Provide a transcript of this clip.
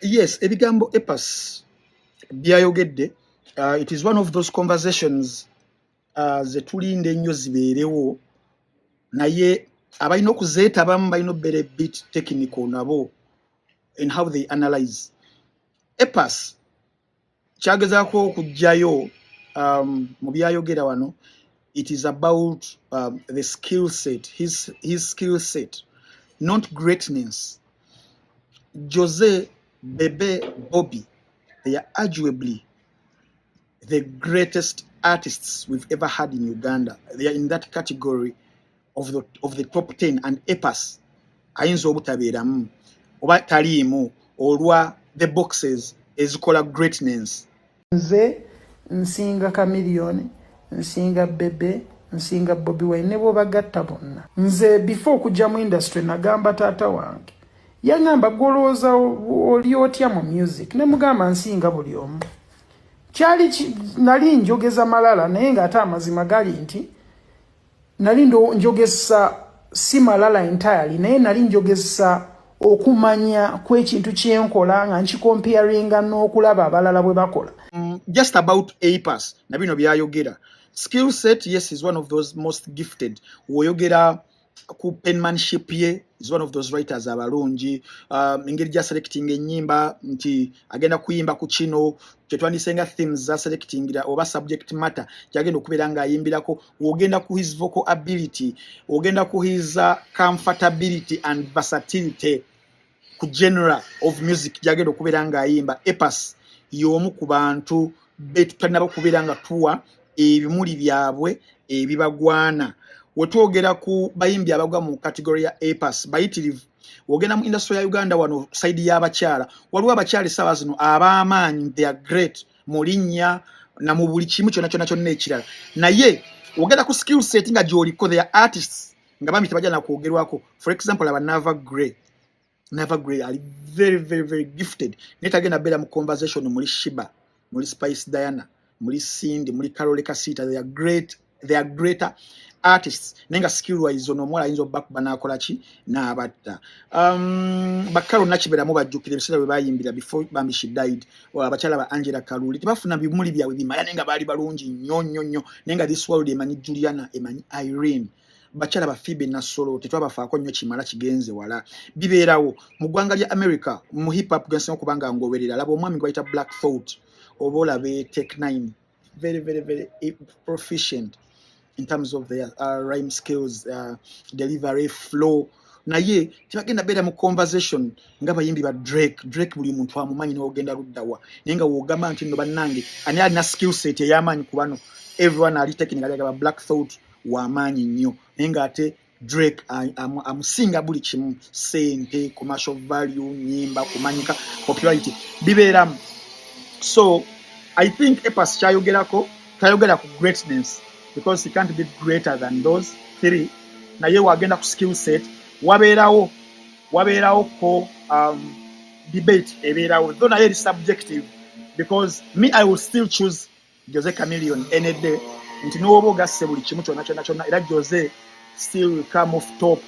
Yes, ebigambo A Pass byayogedde, it is one of those conversations ze tulinda ennyo zibeerewo, naye abalina okuzeetabamu balina okubeera bit technical nabo in how they analyze. A Pass kyagezaako okuggyayo mu byayogera wano, it is about the skill set, his skill set, not greatness. Jose, Bebe, Bobby, they are arguably the greatest artists we've ever had in Uganda. They are in that category of the top 10, and A Pass ayinza obutabeeramu oba taliimu olwa the boxes ezikola greatness. Nze nsinga Chameleone, nsinga Bebe, nsinga Bobi Wine ne bwobagatta bonna. Nze before okujja mu industry, nagamba taata wange, yaŋŋamba, "Gwolowooza oli otya mu music?" Ne mugamba, "Nsinga buli omu." Kyali nali njogeza malala, naye ng'ate amazima gali nti nali njogesa si malala entirely, naye nali njogesa okumanya kw'ekintu kyenkola nga nkicomparinga n'okulaba abalala bwe bakola. Just about A Pass na bino byayogera, skill set, yes, is one of those most gifted. Woyogera ku penmanship ye, is one of those writers abalungi. Engeri gya selecting ennyimba nti agenda kuyimba ku kino kyetwandisenga themes za selectingira oba subject matter kyagenda okubeera ng'ayimbirako. Wogenda ku his vocal ability, ogenda ku his comfortability and versatility ku genre of music gyagenda okubeera ng'ayimba, A Pass y'omu ku bantu betutalina kubeera nga tuwa ebimuli byabwe ebibagwana. Wetwogera ku bayimbi abagwa mu category ya A Pass bayitirivu, wogenda mu industry ya Uganda wano, side y'abakyala, waliwo abakyala essaawa zino ab'amaanyi. They are great mu linnya na mu buli kimu kyonna kyonna kyonna ekirala, naye wogenda ku skill set nga gy'oliko, they are artists nga bambi tebajja nakwogerwako. For example, aba Nava Grey. Nava Grey ali very, very, very gifted, naye tagenda beera mu conversation muli Sheebah, muli Spice Diana, muli Cindy, muli Karole Kasita. They are great, they are greater artists, naye nga skill wise ono omuwala ayinza obbakuba n'akola ki n'abatta. Ba Carol Nakiberamu bajjukira ebiseera bwe bayimbira before bambi she died. Abakyala ba Angela Kaluli tebafuna bimuli byabwe bimala, naye nga baali balungi nnyo nnyo nnyo, naye nga this world emanyi Juliana, emanyi Irene. Bakyala ba Phoebe Nassolo tetwabafaako nnyo kimala, kigenze wala. Bibeerawo mu ggwanga lya America mu hip hop gensinga okuba nga ngoberera. Laba omwami gwe bayita Black Thought oba olabe Tech Nine, very, very, very proficient in terms of their rhyme skills, delivery, flow, naye tebagenda beera mu conversation nga bayimbi ba Drake. Drake buli muntu amumanyi nogenda luddawa, naye nga wogamba nti nno bannange ani alina skill set ey'amaanyi ku bano, everyone ali technical agamba Black Thought w'amaanyi nnyo, naye ng'ate Drake amusinga buli kimu: sente, commercial value, nyimba, kumanyika, popularity, bibeeramu. So I think A Pass kyayogerako, tayogera ku greatness because he can't be greater than those three, naye wagenda ku skill set wabeerawo ko debate ebeerawo though, naye eri subjective, because me, I will still choose Jose Chameleone any day, nti n'oba ogasse buli kimu kyonna kyonna kyonna, era Jose still will come off top.